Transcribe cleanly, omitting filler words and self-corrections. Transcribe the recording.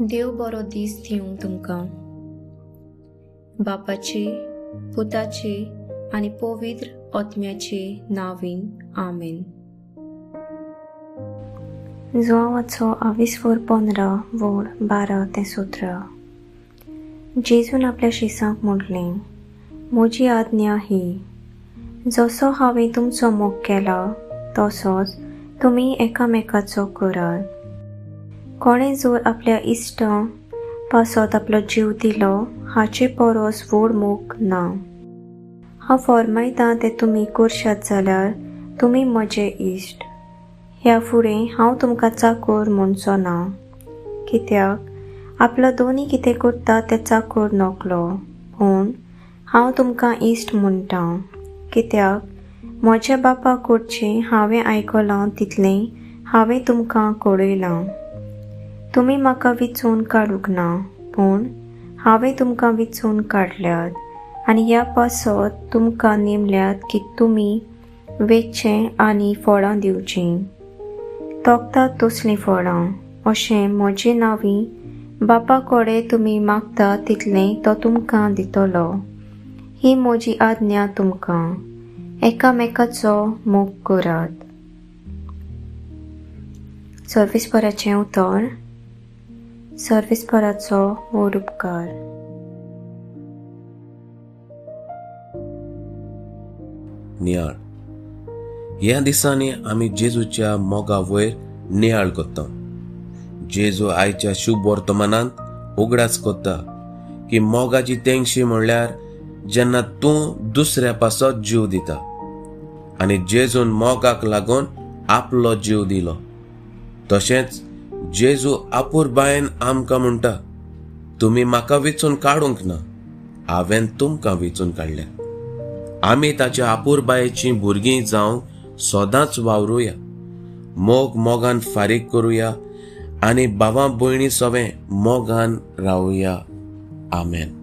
देव बरो दीस दिवंक तुमकां. बापाचे, पुताचे आनी पवित्र आत्म्याचे नांवान, आमेन. जुआंवाचो आविस्फोर 15 वोळ 12 ते 17. जेजून आपल्या शिसांक म्हटलें, म्हजी आज्ञा ही, जसो हांवें तुमचो मोग केला तसोच तुमी एकामेकाचो करात. कोणें जर आपल्या इश्टां पासत आपलो जीव दिलो हाचे परस व्हड मोग ना. हांव फर्मायतां तें तुमी करशात जाल्यार तुमी म्हजे इश्ट. ह्या फुडें हांव तुमकां चाकोर म्हणचो ना, कित्याक आपलो दोनी कितें करता तें चाकोर नकलो. पूण हांव तुमकां इश्ट म्हणटा, कित्याक म्हज्या बापा कडचें हांवें आयकलां तितलें हांवें तुमकां कळयलां. तुमी म्हाका विचून काडूंक ना, पूण हांवें तुमकां विचून काडल्यात आनी ह्या पासत तुमकां नेमल्यात की तुमी वेचचें आनी फळां दिवचीं, तोखतात तसलीं फळां. अशें म्हजे नांवी बापा कडेन तुमी मागता तितलें तो तुमकां दितलो. ही म्हजी आज्ञा तुमकां, एकामेकाचो मोग करात. सर्विसपराचें उतर. सर्विसपराचो व्हड उपकार. नियाळ. ह्या दिसांनी आमी जेजूच्या मोगा वयर नियाळ करता. जेजू आयच्या शुभ वर्तमानांत उगडास करता की मोगाची तेंगशी म्हणल्यार जेन्ना तूं दुसऱ्या पासत जीव दिता, आनी जेजून मोगाक लागून आपलो जीव दिलो. तशेंच जेजू आपुरबायेन आमकां म्हणटा, तुमी म्हाका विचून काडूंक ना, हांवें तुमकां विचून काडल्या. आमी ताच्या आपुरबायेचीं भुरगीं जावंक सदांच वावरुया, मोग मोगान फारीक करुया आनी भावा भयणी सवें मोगान रावया. आमेन.